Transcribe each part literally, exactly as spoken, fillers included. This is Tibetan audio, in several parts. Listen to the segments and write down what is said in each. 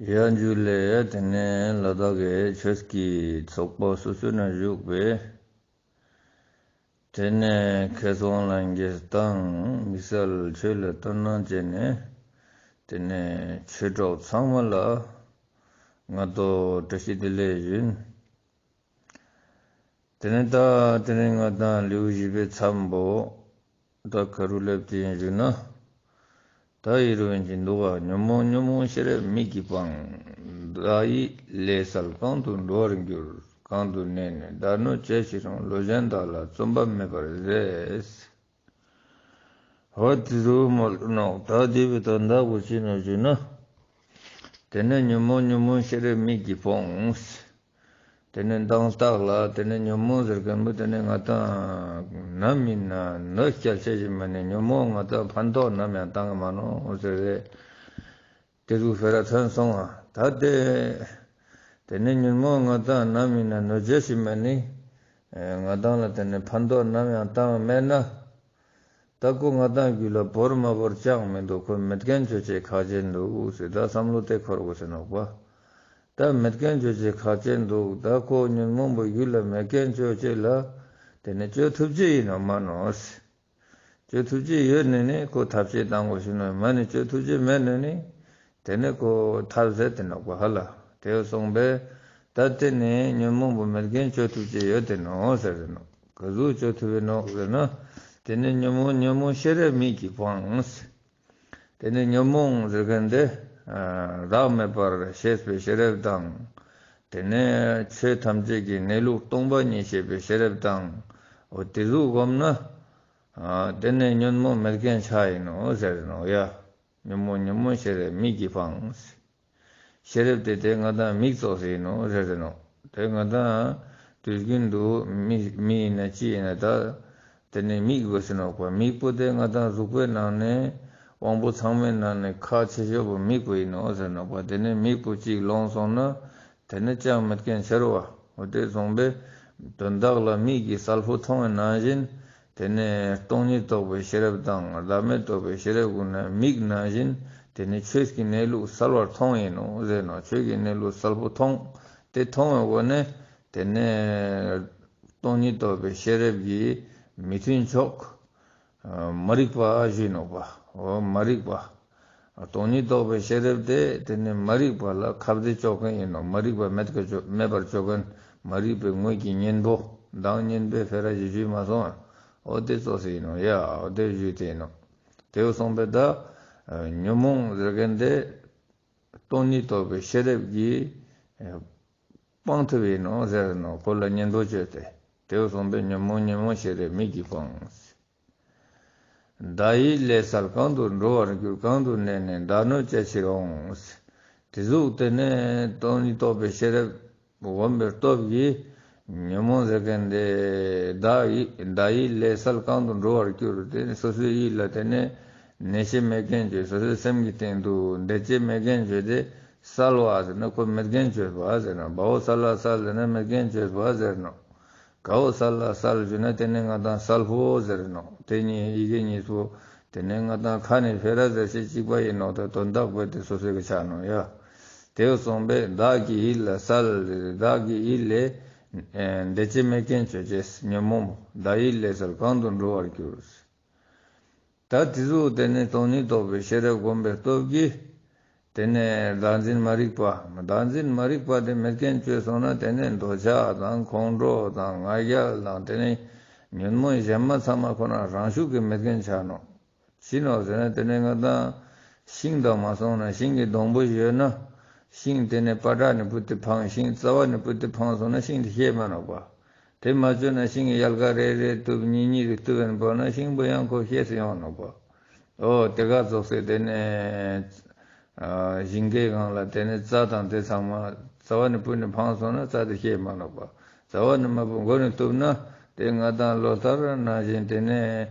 ཡ་འཇུ་ལེ། དེ་ནས་ལ་དྭགས་ཀྱི་ཆོས་ཀྱི་ཚོགས་པ་སོ་སོ་ན་བཞུགས་པའི། དེ་ནས་ཁེ་སོང་ལྷན་རྒྱས་དང་དམིགས་བསལ་ཆོས་ལ་ལྟ་སྣང་བྱས་ནས། དེ་ནས་ཆོས་གྲོགས་ཚང་མ་ལ་ང་ཏོ་བཀྲ་ཤིས་བདེ་ལེགས་ཡིན། དེ་ནས་ད་དེ་ནས་ང་དང་ལེའུ་བཞི་པའི་མཚམས་པོ། ད་ག་རུ་སླེབས་ཏེ་ཡིན་ཞུ་ན། ད་ཡི་རུ་ཡིན་གྱི་འདུག་ག་ཉོན་མོངས་ཉོན་མོངས་ཤེས་རབ་མིག་གིས་སྤང་། བདག་ཡིད་ལས་གསལ་གང་དུ་འགྲོ་བར་འགྱུར། གང་དུ་གནས་ནས་བདག་གནོད་བྱས་ཕྱིར་འོང་། བློ་གཞན་དག་ལ་བརྩོན་པ་མེད་པར་ཟད། འོ་དེ་ཚོ་མོལ་ནོག་ད་དེ་བས་ད་འདག་པོ་ཅི་ནོ་ཞུ་ན། དེ་ནས་ཉོན་མོངས་ཉོན་མོངས་ཤེས་རབ་མིག་གིས་སྤོངས། དེ་ནས་མདང་རྟགས་ལ་དེ་ནས་ཉོན་མོངས་ཟེར་མཁན་པོ་དེ་ནས་ང་དང་ནམ་ཡིན་ན་གནོད་སྐྱེལ་བྱེད་ཀྱི་མ་ནས་ཉོན་མོངས་ང་དང་ཕན་ཐོགས་ནམ་ཡང་བཏང་གི་མ་ནོ་ཟེར་རེད། དེ་ཚོ་ཕེ་ར་ཐོན་སོང་ང་ད་དེ། དེ་ནས་ཉོན་མོངས་ང་དང་ནམ་ཡིན་ན་གནོད་བྱེད་ཀྱི་མ་ནི། ང་དང་ལ་དེ་ནས་ཕན་ཐོགས་ནམ་ཡང་བཏང་མེད་ན། ད་ཁོ་ང་དང་རྒྱུད་ལ་བོར་མ་བོར་ཅང་མི་འདུག་ཁོ་མེད་མཁན་ཆོས་ཅན་ཁག་ཅན་འདུག་ཟེར་ད་བསམ་བློ་དེ་འཁོར་དགོས་ཟེར་ནོག་པ། ད་མེད་མཁན་ཆོས་ཅན་ཁག་ཅན་འདུག་ད་ཁོ་ཉོན་མོངས་པ་རྒྱུད་ལ་མེད་མཁན་ཆོས་ཅན་ལ། དེ་ནི་བཅོས་ཐུབ་ཀྱི་ཡིན་ནོ་མ་ནོ། བཅོས་ཐུབ་ཀྱི་ཡོད་ནི་ནི་ཁོ་ཐབས་ཤེས་བཏང་དགོས་ཤེ་ནོ་མ་ནི་བཅོས་ཐུབ་ཀྱི་མེད་ནི་ནི། དེ་ནི་ཁོ་ཐབས་ཟད་དེ་ནོག་པ་ཧ་ལ། དེ་སོང་པས། ད་དེ་ནི་ཉོན་མོངས་པ་མེད་མཁན་བཅོས་ཐུབ་ཀྱི་ཡོད་དེ་ནོ་ཟེར་རེ་ནོ། ག་ཟུག་བཅོས་ཐུབ་པའི་ནོ་ཟེར་ན། དེ་ནི་ཉོན་མོངས་ཉོན་མོངས་ཤེས་རབ་མིག་གིས་སྤངས། དེ་ནས་ཉོན་མོངས་ཟེར་མཁན་དེ། བདག་མེད་པར་ཤེས་པའི་ཤེས་རབ་དང་། དེ་ནས་ཆོས་ཐམས་ཅད་ཀྱི་གནས་ལུགས་སྟོང་པ་ཉིད་ཤེས་པའི་ཤེས་རབ་དང་། འོ་དེ་ཟུག་བསྒོམས་ན། དེ་ནས་ཉོན་མོངས་མེད་མཁན་ཆ་ཡིན་ནོ་ཟེར་ནོ་ཡ། ཉོན་མོངས་ཉོན་མོངས་ཤེས་རབ་མིག་གིས་སྤངས། ཤེས་རབ་དེ་དེ་ང་དང་མིག་ཙོགས་ཟེར་ནོ་ཟེར་ཟེར་ནོ། དེ་ང་དང་དུས་རྒྱུན་དུ་མི་མི་ཡིན་ན་ཅི་ཡིན་ན་ད། དེ་ནས་མིག་དགོས་ཟེར་ནོ་པ། མིག་པོ་དེ་ང་དང་གཟུགས་པོའི་ནང་ནས་དབང་པོ་ཚང་མའི་ནང་ནས་ཁག་ཆེ་ཤོས་པོ་མིག་པོ་ཡིན་ནོ་ཟེར་ནོ་པ། དེ་ནས་མིག་པོ་གཅིག་ལོང་སོང་ན། དེ་ནས་ཅང་མེད་མཁན་ཆ་རུ་བ། འོ་དེ་སོང་པས། དོན་དག་ལ་མིག་གིས་གསལ་པོ་མཐོང་བའི་ནང་བཞིན། དེ་ནས་སྟོང་ཉིད་རྟོགས་པའི་ཤེས་རབ་དང་བདག་མེད་རྟོགས་པའི་ཤེས་རབ་ཀུན་ནས་མིག་ནང་བཞིན། དེ་ནས་ཆོས་ཀྱི་གནས་ལུགས་གསལ་བར་མཐོང་ཡིན་ནོ་ཟེར་ནོ། ཆོས་ཀྱི་གནས་ལུགས་གསལ་པོ་མཐོང་། དེ་མཐོང་བའི་སྒོ་ནས། དེ་ནས་སྟོང་ཉིད་རྟོགས་པའི་ཤེས་རབ་ཀྱི་མི་མཐུན་ཕྱོགས། མ་རིག་པ་ཞུས་ནོ་པ། འོ་མ་རིག་པ། སྟོང་ཉིད་རྟོགས་པའི་ཤེས་རབ་དེ་དེ་ནི་མ་རིག་པ་ལ་ཁ་གཏད་གཅོག་མཁན་ཡིན་ནོ། མ་རིག་པ་མེད་ཀ་གཅོག་མེད་པར་གཅོག་མཁན། མ་རིག་པའི་ངོས་ཀྱི་གཉེན་པོ། མདང་གཉེན་པོའི་ཕེ་ར་ཞིག་ཞུས་མ་སོང་ཨ། འོ་དེ་ཙོགས་ཟེར་ཡིན་ནོ་ཡ། འོ་དེ་ཞུས་དེ་ཡིན་ནོ། དེ་སོང་པས་ད། ཉོན་མོངས་ཟེར་མཁན་དེ། སྟོང་ཉིད་རྟོགས་པའི་ཤེས་རབ་ཀྱིས། སྤང་ཐུབ་ཡིན་ནོ་ཟེར་ནོ། ཁོ་ལ་གཉེན་པོ་བཅོས་ཏེ། དེ་སོང་པས་ཉོན་མོངས་ཉོན་མོངས་ཤེས་རབ་མིག་གིས་སྤང་། བདག་ཡིད་ལས་གསལ་གང་དུ་འགྲོ་བར་འགྱུར། གང་དུ་གནས་ནས་བདག་གནོད་བྱས་ཕྱིར་འོང་། དེ་ཟུག་དེ་ནས་སྟོང་ཉིད་རྟོགས་པའི་ཤེས་རབ་སྒོམ་པའི་སྟོབས་ཀྱིས། ཉོན་མོངས་ཟེར་མཁན་དེ་བདག་ཡིད་བདག་ཡིད་ལས་གསལ་གང་དུ་འགྲོ་བར་འགྱུར། དེ་ནི་སོ་སོའི་ཡིད་ལ་དེ་ནས་གནས་བྱེད་མེད་མཁན་བྱས། སོ་སོའི་སེམས་ཀྱི་སྟེང་དུ་འདས་བྱེད་མེད་མཁན་བྱས་ཏེ། གསལ་བ་ཟེར་ན་ཁོ་མེད་མཁན་བྱས་པ་ཟེར་ན། བའོ་གསལ་ལ་གསལ་ཟེར་ན་མེད་མཁན་བྱས་པ་ཟེར་ནོ། གའོ་གསལ་ལ་གསལ་ཞུ་ན་དེ་ནི་ང་དང་གསལ་པོ་ཟེར་ནོ། དེ་གཉིས་ཡི་གེ་གཉིས་པོ། དེ་ནི་ང་དང་ཁ་ནས་ཕེ་ར་ཟེར་ཤེས་གཅིག་པ་ཡིན་ནོ། ད་དོན་དག་པོ་དེ་སོ་སོའི་གི་ཆ་ནོ་ཡ། དེ་སོང་པས་བདག་གི་ཡིད་ལ་གསལ། བདག་གི་ཡིད་ལས། ཨེ། འདས་བྱེད་མེད་མཁན་བྱས་ཏེ་ཉོན་མོངས་པ། བདག་ཡིད་ལས་གསལ་གང་དུ་འགྲོ་བར་འགྱུར། ད་དེ་ཚོ་དེ་ནས་སྟོང་ཉིད་རྟོགས་པའི་ཤེས་རབ་སྒོམ་པའི་སྟོབས་ཀྱིས། དེ་ནས་བདག་འཛིན་མ་རིག་པ། བདག་འཛིན་མ་རིག་པ་དེ་མེད་མཁན་བྱས་སོང་ན་དེ་ནས་འདོད་ཆགས་དང་ཁོང་ཁྲོ་དང་ང་རྒྱལ་དང་དེ་ནས་ཉོན་མོངས་གཞན་མ་ཚང་མ་ཁོ་ན་རང་ཤུགས་ཀྱིས་མེད་མཁན་ཆགས་ནོ། ཅི་ནོ་ཟེར་ན་དེ་ནས་ང་དང་ཤིང་དང་མ་སོང་ན་ཤིང་གི་སྡོང་པོ་ཡོད་ན། ཤིང་དེ་ནས་པ་ཏྲ་ནས་བུད་དེ་འཕངས། ཤིང་རྩ་བ་ནས་བུད་དེ་འཕངས་སོང་ན་ཤིང་དེ་བཤད་མ་ནོག་པ། དེ་མ་བཅོས་ན་ཤིང་གི་ཡལ་ག་རེ་རེ་གཏུབ་གཉིས་གཉིས་རེ་གཏུབ་ཡིན་པ་ན་ཤིང་པོ་ཡང་ཁོ་བཤད་སུ་ཡོང་ནོག་པ། ཨོ་དེ་ག་ཙོགས་སེ་དེ་ནས། ཨ། ཞིང་ཁའི་སྒང་ལ་དེ་ནས་རྩྭ་དང་དེ་ཚང་མ་རྩ་བ་ནས་བུད་ནས་འཕངས་སོང་ན་རྩྭ་དེ་བཤད་མ་ནོག་པ། རྩ་བ་ནས་མ་བུད་མགོ་ནས་གཏུབ་ན་དེ་ང་དང་ལོ་ལྟར་ནང་བཞིན་དེ་ནས་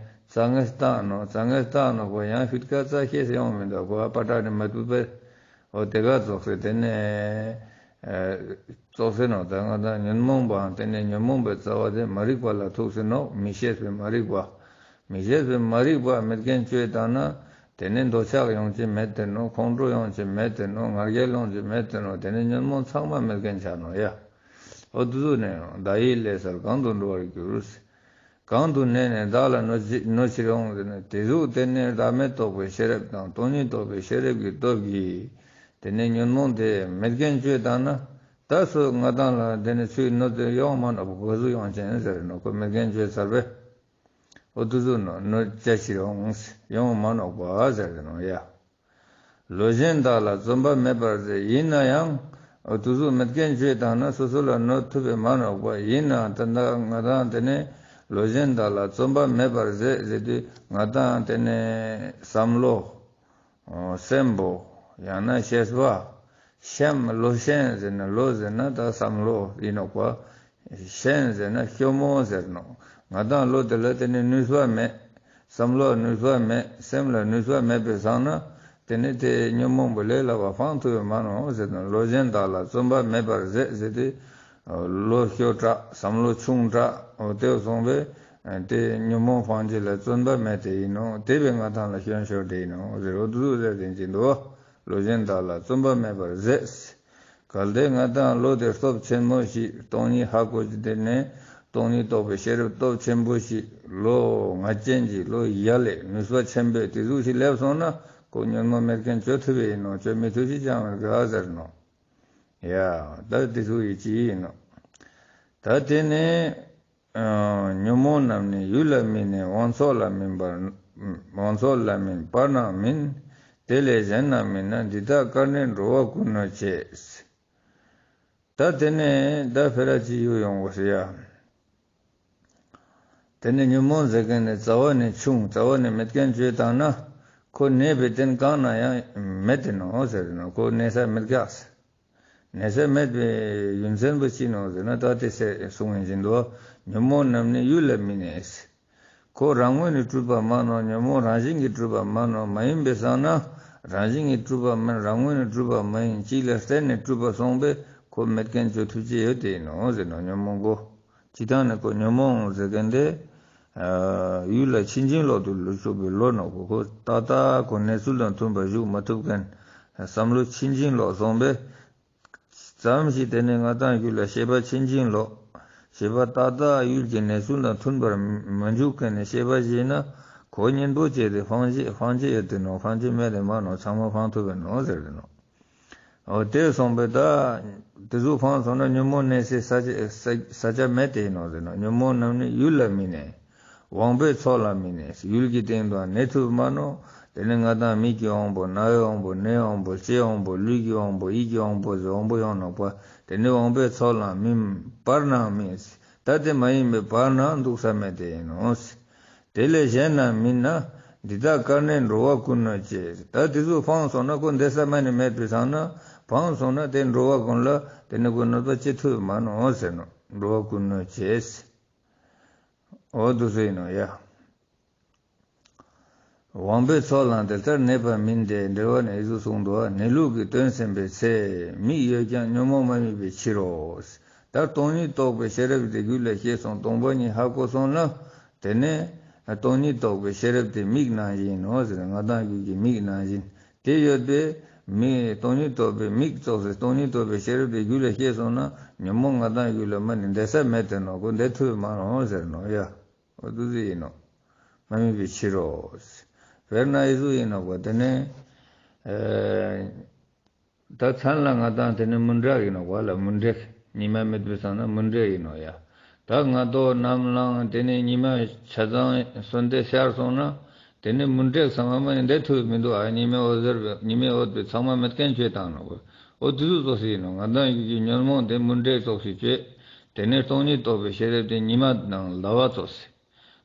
རྩྭ་ངན་བཏང་ནོ། རྩྭ་ངན་བཏང་ནོ་གོ་ཡང་ཕྱིར་ཀ་རྩྭ་བཤད་སུ་ཡོང་མི་འདུག་གོ། ཨ་པ་ཏྲ་ནས་མ་བུད་པས། ཨོ་དེ་ག་ཙོགས་སེ་དེ་ནས། ཨ། ཙོགས་སེ་ནོ། ད་ང་དང་ཉོན་མོངས་པའང་དེ་ནས་ཉོན་མོངས་པའི་རྩ་བ་དེ་མ་རིག་པ་ལ་ཐུག་སེ་ནོ། མིག་ཤེས་པའི་མ་རིག་པ། མིག་ཤེས་པའི་མ་རིག་པ་མེད་མཁན་བཅོས་བཏང་ན། དེ་ནས་འདོད་ཆགས་ཡོང་གི་མེད་དེ་ནོ། ཁོང་ཁྲོ་ཡོང་གི་མེད་དེ་ནོ། ང་རྒྱལ་ཡོང་གི་མེད་དེ་ནོ། དེ་ནས་ཉོན་མོངས་ཚང་མ་མེད་མཁན་ཆགས་ནོ་ཡ། འོ་དེ་ཟུག་ནས་བདག་ཡིད་ལས་སར་གང་དུ་འགྲོ་བར་འགྱུར། གང་དུ་གནས་ནས་བདག་ལ་གནོད་བྱེད་གནོད་བྱེད་རུང་ཟེར་ན། དེ་ཟུག་དེ་ནས་བདག་མེད་རྟོགས་པའི་ཤེས་རབ་དང་སྟོང་ཉིད་རྟོགས་པའི་ཤེས་རབ་ཀྱི་སྟོབས་ཀྱིས་དེ་ནས་ཉོན་མོངས་དེ་མེད་མཁན་བཅོས་བཏང་ན། ད་སོ་ང་དང་ལ་དེ་ནས་ཚུར་གནོད་དེ་ཡོང་མ་ནོག་པ། ག་ཟུག་ཡོང་ཆེན་ཟེར་ནོ། ཁོ་མེད་མཁན་བཅོས་ཚར་བས། འོ་དེ་ཟུག་ནོ་གནོད་བྱ་ཕྱིར་འོང་ཡོང་མ་ནོག་པ་ཟེར་གི་ནོ་ཡ། ལོ་གཞོན་བདག་ལ་བརྩོན་པ་མེད་པར་ཟད། ཡིན་ན་ཡང་འོ་དེ་ཟུག་མེད་མཁན་བཅོས་བཏང་ན་སོ་སོ་ལ་གནོད་ཐུབ་པས་མ་ནོག་པ། ཡིན་ནའང་ད་ལྟ་ང་དང་དེ་ནས་ལོ་གཞོན་བདག་ལ་བརྩོན་པ་མེད་པར་ཟད་ཟེར་དུས། ང་དང་དེ་ནས་བསམ་བློ། སེམས་པོ། ཡང་ན་ཤེས་པ། གཤིས་ལོ་གཤིས་ཟེར་ན། ལོ་ཟེར་ན་ད་བསམ་བློ་ཡིན་ནོག་པ། གཤིས་ཟེར་ན་སྐྱོ་མོ་ཟེར་ནོ། ང་དང་ལོ་དེ་ལ་དེ་ནི་ནུས་པ་མེད། བསམ་བློ་ནུས་པ་མེད། སེམས་ལ་ནུས་པ་མེད་པའི་སང་ན། དེ་ནི་དེ་ཉོན་མོངས་པ་ལས་སླ་བ་སྤང་ཐུབ་པ་མ་ནོག་ཟེར་ནོ། ལོ་གཞོན་བདག་ལ་བརྩོན་པ་མེད་པར་ཟད་ཟེར་དུས། ལོ་ཤོ་དྲག་བསམ་བློ་ཆུང་དྲག་འོ་དེ་སོང་བས། དེ་ཉོན་མོངས་སྤང་བྱེད་ལ་བརྩོན་པ་མེད་དེ་ཡིན་ནོ། དེ་བས་ང་དང་ལ་སྐྱོན་ཤོར་དེ་ཡིན་ནོ་ཟེར། འོ་དེ་ཟུག་ཟེར་དེ་ཅི་འདུག། ལོ་གཞོན་བདག་ལ་བརྩོན་པ་མེད་པར་ཟད། གལ་ཏེ་ང་དང་ལོ་དེ་སྟོབས་ཆེན་མོ་ཞིག་སྟོང་ཉིད་ཧ་གོ་ཅི་དེ་ནས་སྟོང་ཉིད་རྟོགས་པའི་ཤེས་རབ་སྟོབས་ཆེན་པོ་ཞིག་ལོ་ང་ཅན་གྱི་ལོ་ཡ་ལས་ནུས་པ་ཆེན་པོས་དེ་ཟུག་ཞིག་སླེབས་སོང་ན། ཁོ་ཉོན་མོངས་མེད་མཁན་བཅོས་ཐུབ་པས་ཡིན་ནོ། བཅོས་མི་ཐུབ་ཞིག་ཅང་མེད་ག་ཟེར་ནོ། ཡ། ད་དེ་ཚོ་ཡི་ཅི་ཡིན་ནོ། ད་དེ་ནས་ཉོན་མོངས་རྣམས་ནི་ཡུལ་ལ་སྨིན་ནས་དབང་ཚོགས་ལ་སྨིན་པར། དབང་ཚོགས་ལ་སྨིན་པར་སྣང་མིན། དེ་ལས་གཞན་རྣམས་སྨིན་ན་འདི་དག་སྐལ་ནི་འགྲོ་བ་ཀུན་ནོད་བྱེད། ད་དེ་ནས་ད་ཕེ་ར་ཅི་ཡུ་ཡོང་གོ་ཟེར་ཡ། དེ་ནས་ཉོན་མོངས་ཟེར་མཁན་ནི་རྩ་བ་ནས་ཆུང་། རྩ་བ་ནས་མེད་མཁན་བཅོས་བཏང་ན། ཁོ་གནས་པའི་རྟེན་གང་ན་ཡང་མེད་དེ་ནོ་ཟེར་ནོ། ཁོ་གནས་ས་མེད་ག་ཟེར། གནས་ས་མེད་པའི་ཡུལ་མཚན་པོ་ཅི་ནོ་ཟེར་ན། ད་དེ་སེ་གསུང་ཡིན་བཞིན་དུ། ཉོན་མོངས་རྣམས་ནི་ཡུལ་ལ་སྨིན་ནས། ཁོ་རང་ངོས་ནས་གྲུབ་པ་མ་ནོ། ཉོན་མོངས་རང་བཞིན་གྱིས་གྲུབ་པ་མ་ནོ། མ་ཡིན་པའི་སང་ན། རང་བཞིན་གྱིས་གྲུབ་པ་མིན། རང་ངོས་ནས་གྲུབ་པ་མ་ཡིན། གཅིག་ལ་བརྟེན་ནས་གྲུབ་པ་སོང་བས་ཁོ་མེད་མཁན་བཅོས་ཐུབ་ཀྱི་ཡོད་དེ་ཡིན་ནོ་ཟེར་ནོ། ཉོན་མོངས་གོ། སྤྱིར་བཏང་ནས་ཁོ་ཉོན་མོངས་ཟེར་མཁན་དེ། ཡུལ་ལ་ཕྱིན་ཅི་ལོག་ཏུ་ལུས་ཆོག་པའི་བློ་ནོ། ཁོ་ཁོ་ཏག་ཏག་ཁོ་གནས་ཚུལ་དང་མཐུན་པར་བཞུགས་མ་ཐུབ་མཁན། བསམ་བློ་ཕྱིན་ཅི་ལོག་སོང་བས། ཙམ་ཞིག་དེ་ནས་ང་དང་ཡུལ་ལ་ཤེས་པ་ཕྱིན་ཅི་ལོག། ཤེས་པ་ཏག་ཏག་ཡུལ་གྱི་གནས་ཚུལ་དང་མཐུན་པར་མ་འཇུག་མཁན་ནས་ཤེས་པ་བྱས་ན། ཁོ་གཉེན་པོ་བྱས་ཏེ་སྤང་བྱེད་སྤང་བྱེད་ཡོད་དེ་ནོ། སྤང་བྱེད་མེད་དེ་མ་ནོ། ཚང་མ་སྤང་ཐུབ་པས་ནོ་ཟེར་དེ་ནོ། འོ་དེ་སོང་བས་ད། དེ་ཟུག་སྤངས་སོང་ན་ཉོན་མོངས་གནས་སའི་ས་ཆ་ས་ས་ཆ་མེད་དེ་ཡིན་ནོ་ཟེར་ན། ཉོན་མོངས་རྣམས་ནི་ཡུལ་ལ་སྨིན་ནས། དབང་པོའི་ཚོགས་ལ་སྨིན་ནས། ཡུལ་གྱི་སྟེང་དུའང་གནས་ཐུབ་མ་ནོ། དེ་ནི་ང་དང་མིག་གི་དབང་པོ། རྣ་བའི་དབང་པོ། སྣའི་དབང་པོ། ལྕེའི་དབང་པོ། ལུས་ཀྱི་དབང་པོ། ཡིད་ཀྱི་དབང་པོ་ཟེར་དབང་པོ་ཡོང་ནོག་པ། དེ་ནི་དབང་པོའི་ཚོགས་ལ་སྨིན་པར་སྣང་མིན། ད་དེ་མ་ཡིན་པའི་བར་སྣང་འདུག་ས་མེད་དེ་ཡིན་ནོ། དེ་ལས་གཞན་རྣམས་སྨིན་ན། འདི་དག་སྐལ་ནི་འགྲོ་བ་ཀུན་ནོད་བྱེད། ད་དེ་ཚོ་སྤངས་སོང་ན། ཁོ་འདས་ས་མ་ནི་མེད་པའི་སང་ན། སྤངས་སོང་ན་དེ་འགྲོ་བ་ཀུན་ལ་དེ་ནི་ཁོ་གནོད་པ་བྱེད་ཐུབ་མ་ནོ་ཟེར་ནོ། འགྲོ་བ་ཀུན་ནོད་བྱེད། འོ་དེ་ཚོ་ཡིན་ནོ་ཡ། དབང་པོའི་ཚོགས་ལའང་དེ་ལྟར་གནས་པ་མིན་ཏེ། འགྲེལ་བ་ནས་འི་ཟུག་གསུངས་འདུག། གནས་ལུགས་ཀྱི་དོན་སེམས་པའི་ཚེ། མིག་ཡོད་ཀྱང་ཉོན་མོངས་མ་དམིགས་པའི་ཕྱིར་རོ། ད་སྟོང་ཉིད་རྟོགས་པའི་ཤེས་རབ་དེ་རྒྱུད་ལ་སྐྱེས་སོང་། སྟོང་པ་ཉིད་ཧ་གོ་སོང་ན། དེ་ནས་སྟོང་ཉིད་རྟོགས་པའི་ཤེས་རབ་དེ་མིག་ནང་བཞིན་ནོ་ཟེར། ང་དང་རྒྱུད་ཀྱི་མིག་ནང་བཞིན་དེ་ཡོད་པས། མིག་སྟོང་ཉིད་རྟོགས་པའི་མིག་ཙོགས་སེ། སྟོང་ཉིད་རྟོགས་པའི་ཤེས་རབ་དེ་རྒྱུད་ལ་སྐྱེས་སོང་ན། ཉོན་མོངས་ང་དང་རྒྱུད་ལ་མ་ནི་འདས་ས་མེད་དེ་ནོ། ཁོ་འདས་ཐུབ་མ་ནོ་ཟེར་ནོ་ཡ། འོ་དེ་ཚོ་ཡིན་ནོ། མ་དམིགས་པའི་ཕྱིར་རོ། དཔེར་ན་འི་ཟུག་ཡིན་ནོ་གོ། དེ་ནས། ཨེ། ད་མཚན་ལ་ང་དང་དེ་ནི་མུན་དྲེག་ཡིན་ནོ་གོ་ལ། མུན་དྲེག། ཉི་མ་མེད་པའི་སང་ན་མུན་དྲེག་ཡིན་ནོ་ཡ། ད་ང་དོ་ནམ་ལངས་དེ་ནི་ཉི་མ་ཆ་ཚང་གསོན་དེ་ཤར་སོང་ན། དེ་ནི་མུན་དྲེག་ཚང་མ་མ་ནི་འདས་ཐུབ་མི་འདུག་ཨ། ཉི་མའི་འོད་ཟེར་བས། ཉི་མའི་འོད་པས་ཚང་མ་མེད་མཁན་བཅོས་བཏང་ནོ་གོ། འོ་དེ་ཚོ་ཙོགས་སེ་ཡིན་ནོ། ང་དང་རྒྱུད་ཀྱི་ཉོན་མོངས་དེ་མུན་དྲེག་ཙོགས་སེ་བཅོས། དེ་ནས་སྟོང་ཉིད་རྟོགས་པའི་ཤེས་རབ་དེ་ཉི་མ་དང་ཟླ་བ་ཙོགས་སེ།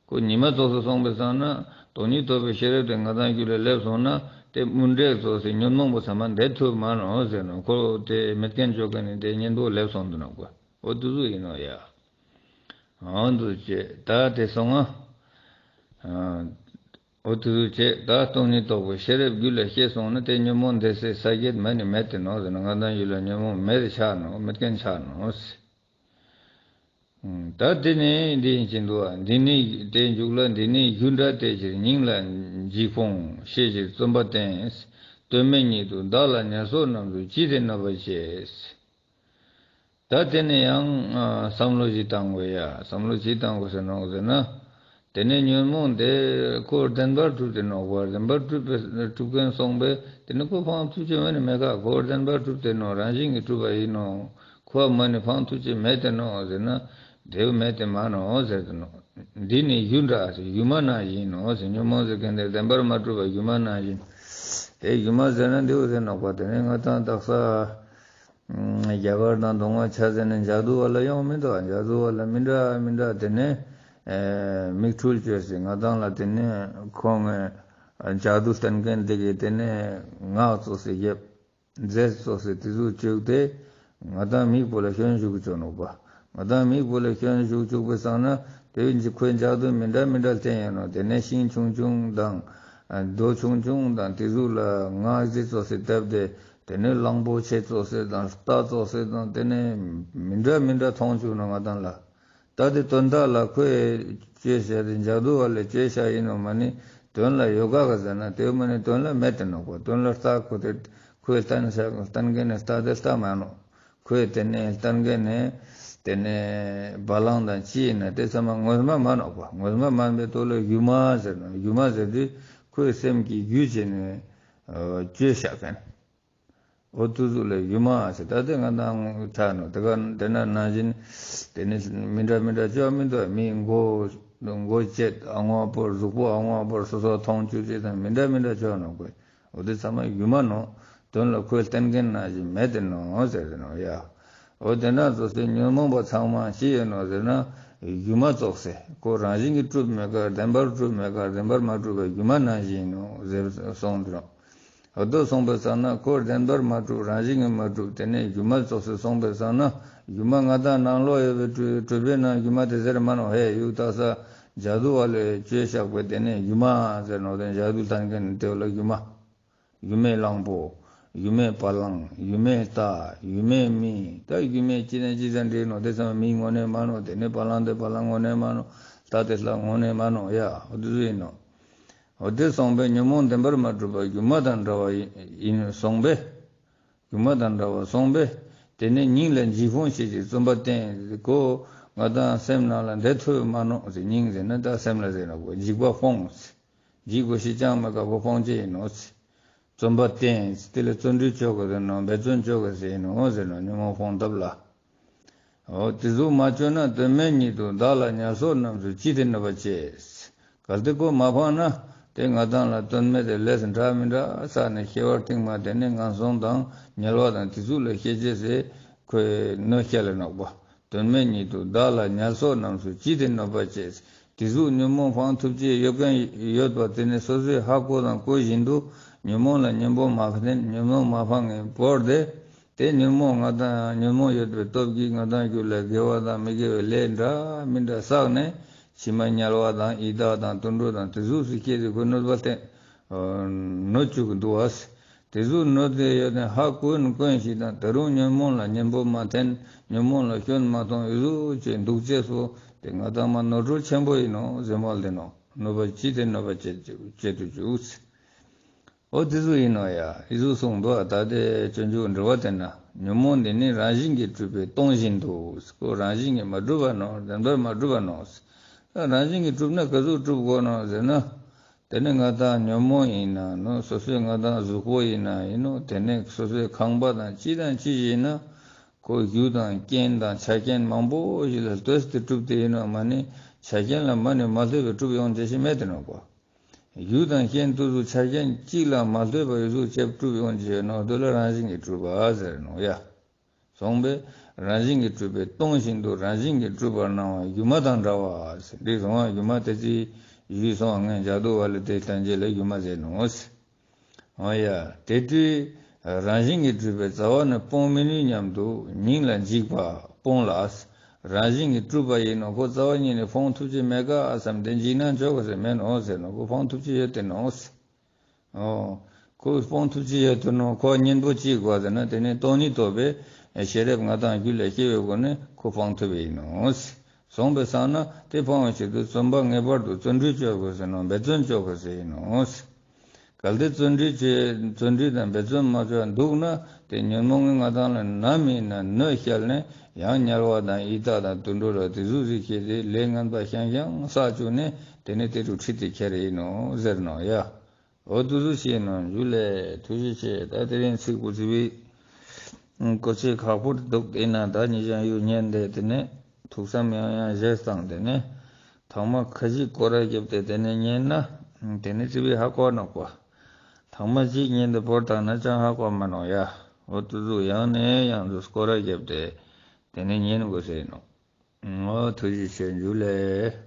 ཁོ་ཉི་མ་ཙོགས་སུ་སོང་བའི་སང་ན། སྟོང་ཉིད་རྟོགས་པའི་ཤེས་རབ་དེ་ང་དང་རྒྱུད་ལ་སླེབས་སོང་ན། དེ་མུན་དྲེག་ཙོགས་སེ་ཉོན་མོངས་པ་ཚང་མ་འདས་ཐུབ་མ་ནོ་ཟེར་ནོ། ཁོ་དེ་མེད་མཁན་བཅོ་མཁན་ནི་དེ་གཉེན་པོ་སླེབས་སོང་འདུག་ནོ་གོ། འོ་དེ་ཚོ་ཡིན་ནོ་ཡ། འོ་དེ་བྱས་ད་དེ་སོང་ང་། འོ་དེ་ཚོ་བྱས་ད་སྟོང་ཉིད་རྟོགས་པའི་ཤེས་རབ་རྒྱུད་ལ་སྐྱེས་སོང་ན། དེ་ཉོན་མོངས་འདས་སའི་ས་བརྒྱད་མ་ནི་མེད་དེ་ནོ་ཟེར་ན། ང་དང་རྒྱུད་ལ་ཉོན་མོངས་མེད་དེ་ཆགས་ནོ། མེད་མཁན་ཆགས་ནོ་ཟེར། ད་དེ་ནི་འདི་ཡིན་གྱི་འདུག་འདི་ནི་དེ་མཇུག་ལ་འདི་ནི་རྒྱུ་འདྲ་དེ་ཕྱིར་སྙིང་ལ་འཇིགས་ཕུང་ཤེས་ཕྱིར་བརྩོན་པ་བསྟེན། དོན་མེད་ཉིད་དུ་བདག་ལ་ཉེར་སོགས་རྣམས་སུ་ཅི་སྟེ་གནོད་པར་བྱེད། ད་དེ་ནས་ཡང་བསམ་བློ་ཞིག་བཏང་དགོས་ཡ། བསམ་བློ་ཅི་བཏང་དགོས་ཟེར་ནོ་ཟེར་ན། དེ་ནས་ཉོན་མོངས་དེ་ཁོ་བདེན་པར་གྲུབ་སྟེ་ནོ། ཁོ་བདེན་པར་གྲུབ་པའི་གྲུབ་མཁན་སོང་པས་དེ་ནས་ཁོ་སྤང་ཐུབ་ཀྱི་མེད་ནི་མེད་ཀ། ཁོ་བདེན་པར་གྲུབ་སྟེ་ནོ། རང་བཞིན་གྱིས་གྲུབ་པ་ཡིན་ནོ། ཁོ་མ་ནི་སྤང་ཐུབ་ཀྱི་མེད་དེ་ནོ་ཟེར་ན། དེ་མེད་དེ་མ་ནོ་ཟེར་དེ་ནོ། འདི་ནི་རྒྱུ་འདྲ་ཟེར། སྒྱུ་མ་ནང་བཞིན་ནོ་ཟེར། ཉོན་མོངས་ཟེར་མཁན་དེ་བདེན་པར་མ་གྲུབ་པ་སྒྱུ་མ་ནང་བཞིན། དེ་སྒྱུ་མ་ཟེར་ན་འདི་འོ་ཟེར་ནོ་པ། དེ་ནས་ང་དང་དག་ས། རྒྱ་གར་དང་གདོང་བ་ཆ་ཟེར་ནས་འཇའ་དུ་བ་ལ་ཡོང་མི་འདུག་འཇའ་དུ་བ་ལ་མི་འདྲ་མི་འདྲ་དེ་ནས་མིག་འཕྲུལ་བཅོས་ཟེར། ང་དང་ལ་དེ་ནས་ཁོང་ངས་འཇའ་དུ་བསྟན་མཁན་དེ་གས་དེ་ནས་ངག་བཙོག་ཟེར། རྒྱབ་རྫས་བཙོག་ཟེར། དེ་ཚོ་བཅོས་ཏེ་ང་དང་མིག་པོ་ལ་སྐྱོན་ཞུགས་བཅོ་ནོ་པ། ང་དང་མིག་པོ་ལ་སྐྱོན་ཞུགས་བཅུག་པའི་སང་ན་དེ་བཞིན་ཁོའི་འཇའ་དུ་མི་འདྲ་མི་འདྲ་བསྟན་ཡོད་ནོ། དེ་ནས་ཤིང་ཆུང་ཆུང་དང་རྡོ་ཆུང་ཆུང་དང་དེ་ཚོ་ལ་ངག་རྫས་བཙོག་ཟེར་བཏབ་སྟེ། དེ་ནས་གླང་པོ་ཆེ་བཙོག་ཟེར་དང་རྟ་བཙོག་ཟེར་དང་དེ་ནས་མི་འདྲ་མི་འདྲ་མཐོང་བཅུག་ནོ་ང་དང་ལ། ད་དེ་དོན་དག་ལ་ཁོས་བཅོས་བྱ་དེ་འཇའ་དུ་བ་ལས་བཅོས་བྱ་ཡིན་ནོ་མ་ནི། དོན་ལ་ཡོད་ག་ག་ཟེར་ན་དེ་མ་ནི་དོན་ལ་མེད་དེ་ནོ་གོ། དོན་ལ་རྟ་ཁོ་དེ་ཁོས་བསྟན་བྱ་བསྟན་མཁན་ནི་རྟ་དེ་རྟ་མ་ནོ། ཁོས་དེ་ནས་བསྟན་མཁན་ནི་དེ་ནས་བ་ལང་དང་ཅི་ཡིན་ན་དེ་ཚང་མ་ངོ་མ་མ་ནོ་གོ། ངོ་མ་མ་ཡིན་པའི་ཐོག་ལ་སྒྱུ་མ་ཟེར་ནོ། སྒྱུ་མ་ཟེར་དུས་ཁོའི་སེམས་ཀྱི་རྒྱུ་བྱས་ནས་བཅོས་བྱ་མཁན། འོ་དུས་ཚོད་ལ་སྒྱུ་མ་ཟེར། ད་དེ་ང་དང་ཆ་ནོ། དེ་ག་དེ་ན་ནང་བཞིན་དེ་ནི་མི་འདྲ་མི་འདྲ་བཅོས་མི་འདུག་མིའི་མགོ་མགོ་བཅད་ཨ་སྔོ་པོར། གཟུགས་པོ་ཨ་སྔོ་པོར་སོ་སོ་མཐོང་བཅུག་ཅེས་དང་མི་འདྲ་མི་འདྲ་བཅོས་ནོ་གོ། འོ་དེ་ཚང་མ་སྒྱུ་མ་ནོ། དོན་ལ་ཁོས་བསྟན་མཁན་ནང་བཞིན་མེད་དེ་ནོ་ཟེར་ནོ་ཡ། འོ་དེ་ན་སོ་སོའི་ཉོན་མོངས་པ་ཚང་མ་ཅི་ཡོད་ནོ་ཟེར་ན། སྒྱུ་མ་བཙོག་ཟེར། ཁོ་རང་བཞིན་གྱིས་གྲུབ་མེད་ཀ། བདེན་པར་གྲུབ་མེད་ཀ། བདེན་པར་མ་གྲུབ་པའི་སྒྱུ་མ་ནང་བཞིན་ཡིན་ནོ་ཟེར་གསུངས་འདུག་འོ་དོ་གསུངས་པའི་ས་ན་ཁོ་བདེན་པར་མ་གྲུབ། རང་བཞིན་གྱིས་མ་གྲུབ། དེ་ནས་སྒྱུ་མ་བཙོག་ཟེར་གསུངས་པའི་ས་ན། སྒྱུ་མ་ང་དང་ནང་ལོགས་ཡོད་པའི་གྲུབ་གྲུབ་པའི་ནང་སྒྱུ་མ་དེ་ཟེར་མ་ནོ། ཧེ་ཡུག་ད་ས་འཇའ་དུ་བ་ལས་བཅོས་བཞག་པའི་དེ་ནས་སྒྱུ་མ་ཟེར་ནོ་དེ་འཇའ་དུ་བསྟན་མཁན་དེ་ལ་སྒྱུ་མ། སྒྱུ་མའི་གླང་པོ། སྒྱུ་མའི་བ་ལང་། སྒྱུ་མའི་རྟ། སྒྱུ་མའི་མི། ད་སྒྱུ་མའི་ཅི་དང་ཅི་ཟེར་འདྲེས་ནོ་དེ་ཚང་མ་མིའི་ངོ་ནས་མ་ནོ། དེ་ནས་བ་ལང་དེ་བ་ལང་ངོ་ནས་མ་ནོ། རྟ་དེ་རྟ་ངོ་ནས་མ་ནོ་ཡ། འོ་དེ་ཚོ་ཡིན་ནོ། འོ་དེ་སོང་པས་ཉོན་མོངས་བདེན་པར་མ་གྲུབ་པ་སྒྱུ་མ་དང་འདྲ་བ་ཡིན་སོང་པས། སྒྱུ་མ་དང་འདྲ་བ་སོང་པས། དེ་ནས་སྙིང་ལ་འཇིགས་ཕུང་ཞེས་བྱའི་བརྩོན་པ་བསྟེན། ཁོ་ང་དང་སེམས་ནང་ལ་འདི་ཐུབ་མ་ནོ་ཟེར། སྙིང་ཟེར་ན་ད་སེམས་ལ་ཟེར་ནོ་གོ། འཇིགས་པ་སྤོངས། འཇིགས་པ་ཞེས་ཀྱང་མེད་ཀ། ཁོ་སྤོང་བྱེད་ཡིན་ནོ། བརྩོན་པ་བསྟེན། དེ་ལ་བརྩོན་འགྲུས་བཅོ་དགོས་ཟེར་ནོ། འབད་བརྩོན་བཅོ་དགོས་ཟེར་ནོ་ཟེར་ནོ། ཉོན་མོངས་སྤོང་ཐབས་ལ། འོ་དེ་ཟུག་མ་བཅོས་ན་དོན་མེད་ཉིད་དུ་བདག་ལ་ཉེར་སོགས་རྣམས་སུ་ཅི་སྟེ་གནོད་པར་བྱེད། གལ་ཏེ་ཁོ་མ་སྤངས་ན་དེ་ང་དང་ལ་དོན་མེད་དེ་ལས་འདྲ་མི་འདྲ་བསགས་ནས་སྐྱེ་བ་རྟིང་མ་དེ་ནས་ངན་སོང་དང་དམྱལ་བ་དང་དེ་ཚོ་ལ་སྐྱེ་ཅེས་ཟེར་ཁོས་གནོད་སྐྱེལ་ལ་ནོག་པ། དོན་མེད་ཉིད་དུ་བདག་ལ་ཉེར་སོགས་རྣམས་སུ་ཅི་སྟེ་གནོད་པར་བྱེད། དེ་ཟུག་ཉོན་མོངས་སྤང་ཐུབ་ཀྱི་ཡོད་མཁན་ཡོད་པ་དེ་ནི་སོ་སོས་ཧ་གོ་དང་གོ་བཞིན་དུ་ཉོན་མོངས་ལ་གཉེན་པོ་མ་འཐེན། ཉོན་མོངས་མ་སྤང་ངེས་པོར་དེ། དེ་ཉོན་མོངས་ང་དང་ཉོན་མོངས་ཡོད་པའི་སྟོབས་ཀྱིས་ང་དང་རྒྱུད་ལ་དགེ་བ་དང་མི་དགེ་བའི་ལས་འདྲ་མི་འདྲ་བསགས་ནས་ཕྱི་མ་དམྱལ་བ་དང་ཡི་དྭགས་དང་དུད་འགྲོ་དང་དེ་ཚོ་སུ་སྐྱེས་ཏེ་ཁོ་གནོད་པ་བསྟན། གནོད་བཅུག་གི་འདུག་བ། དེ་ཚོ་གནོད་དེ་ཡོད་ནས་ཧ་གོ་ནས་གོན་ཞིག་དང་ད་རུང་ཉོན་མོངས་ལ་གཉེན་པོ་མ་འཐེན། ཉོན་མོངས་ལ་སྐྱོན་མ་མཐོང་ཡོད་ཚུལ་བྱས་འདུག་ཅེས་སོ། དེ་ང་དང་མ་ནོར་འཁྲུལ་ཆེན་པོ་ཡིན་ནོ་ཟེར་མ་ལ་དེ་ནོ། གནོད་པ་ཅི་སྟེ་གནོད་པ་བྱེད་བྱེད་དུ་བཅུག་འོ་དེ་ཚོ་ཡིན་ནོ་ཡ། ཨི་ཚོ་གསུངས་འདུག་ད་དེ་སྤྱོད་འཇུག་འགྲེལ་པ་དེ་ན་ཉོན་མོངས་འདི་ནི་རང་བཞིན་གྱིས་གྲུབ་པའི་སྟོང་བཞིན་དུ། ཁོ་རང་བཞིན་གྱིས་མ་གྲུབ་པ་ནོ། བདེན་པར་མ་གྲུབ་པ་ནོ། རང་བཞིན་གྱིས་གྲུབ་ན་ག་ཚོད་གྲུབ་དགོས་ནོ་ཟེར་ན། དེ་ནི་ང་དང་ཉོན་མོངས་ཡིན་ན་ནོ། སོ་སོའི་ང་དང་གཟུགས་པོ་ཡིན་ན་ཡིན་ནོ། དེ་ནི་སོ་སོའི་ཁང་པ་དང་ཅི་དང་ཅི་ཡིན་ན། ཁོ་རྒྱུ་དང་རྐྱེན་དང་ཆ་རྐྱེན་མང་པོ་ཞིག་ལ་ལྟོས་ཏེ་གྲུབ་སྟེ་ཡིན་ནོ་མ་ནི་ཆ་རྐྱེན་ལ་མ་ནི་མ་ལྟོས་པའི་གྲུབ་ཡོང་བྱེད་ཤེས་མེད་དེ་ནོ་གོ། རྒྱུ་དང་རྐྱེན་དུ་ཚུ་ཆ་རྐྱེན་གཅིག་ལ་མ་ལྟོས་པ་ཡོད་ཚུལ་ཁྱབ་གྲུབ་ཡོང་བྱེད་ནོ་དེ་ལ་རང་བཞིན་གྱིས་གྲུབ་པ་ཟེར་ནོ་ཡ། སོང་པས་རང་བཞིན་གྱིས་གྲུབ་པའི་སྟོང་བཞིན་དུ་རང་བཞིན་གྱིས་གྲུབ་པར་སྣང་བ་སྒྱུ་མ་དང་འདྲ་བ་ཟེར། འདི་སོང་བ་སྒྱུ་མ་དེ་ཅི་ཡུལ་སོང་བ་ངས་འཇའ་དུ་བ་ལས་དེ་བསྟན་བྱེད་ལ་སྒྱུ་མ་ཟེར་ནོ་ཟེར། འོ་ཡ། དེ་དུས་རང་བཞིན་གྱིས་གྲུབ་པའི་རྩ་བ་ནི་སྤོང་མི་ནུས་སྙམ་དུ་སྙིང་ལ་འཇིགས་པ་སྤོང་ལ། རང་བཞིན་གྱིས་གྲུབ་པ་ཡིན་ནོ་ཁོ་རྩ་བ་ཉིད་ནས་སྤོང་ཐུབ་ཀྱི་མེད་ཀ་བསམ་སྟེ་འཇིགས་སྣང་འཇོག་དགོས་ཟེར་མེད་ནོ་ཟེར་ནོ། ཁོ་སྤོང་ཐུབ་ཀྱི་ཡོད་དེ་ནོ་ཟེར། འོ། ཁོ་སྤོང་ཐུབ་ཀྱི་ཡོད་དེ་ནོ། ཁོ་གཉེན་པོ་ཅིག་དགོས་ཟེར་ན་དེ་ནི་སྟོང་ཉིད་རྟོགས་པའི་ཤེས་རབ་ང་དང་རྒྱུད་ལ་སྐྱེ་བའི་སྒོ་ནས་ཁོ་སྤོང་ཐུབ་པ་ཡིན་ནོ་ཟེར། སོང་པའི་སང་ན་དེ་སྤང་བའི་ཆེད་དུ་བརྩོན་པ་ངེས་པར་དུ་བརྩོན་འགྲུས་བཅོ་དགོས་ཟེར་ནོ། འབད་བརྩོན་བཅོ་དགོས་ཟེར་ཡིན་ནོ། གལ་ཏེ་བརྩོན་འགྲུས་བཅོས་བརྩོན་འགྲུས་དང་འབད་བརྩོན་མ་བཅོ་འདུག་ན། དེ་ཉོན་མོངས་ཀྱི་མངའ་ཐང་ལ་ནམ་ཡིན་ན་གནོད་བསྐྱལ་ནས། ཡང་དམྱལ་བ་དང་ཡི་དྭགས་དང་དུད་འགྲོ་ལ་དེ་ཟུག་ཟིག་བྱས་ཏེ་ལས་ངན་པ་ཤང་ཤང་བསགས་བཅུག་ནས། དེ་ནས་དེ་རུ་ཁྲིད་དེ་ཁྱེར་ཡིན་ནོ་ཟེར་ནོ་ཡ། འོ་དུ་ཟུ་ཞེས་ནོ། འཇུ་ལས་ཐུགས་རྗེ་ཆེ། ད་དེ་རིང་ཚིག་པོ་ཚིག་པའི་གོ་ཆེ་ཁག་པོ་འདུག་དེ་ན་ད་ཉི་ཞང་ཡུལ་ཉན་དེ་དེ་ནས་ཐུགས་བསམ་ཡང་ཡང་བཞེས་དང་། དེ་ནས་ཐོག་མ་ཁ་ཅིག་སྐོར་ར་བརྒྱབ་སྟེ་དེ་ནས་ཉན་ན། དེ་ནས་ཚིག་པའི་ཧ་གོ་ནོག་པ། ཐོག་མ་གཅིག་ཉན་དེ་བོར་བཏང་ན་ཅང་ཧ་གོ་མ་ནོག་ཡ། འོ་དུ་ཟུ་ཡང་ནས་ཡང་དུ་སྐོར་ར་བརྒྱབ་སྟེ་དེ་ནས་ཉན་དགོས་ཟེར་ནོ། འོ་ཐུགས་རྗེ་ཆེ། འཇུ་ལས།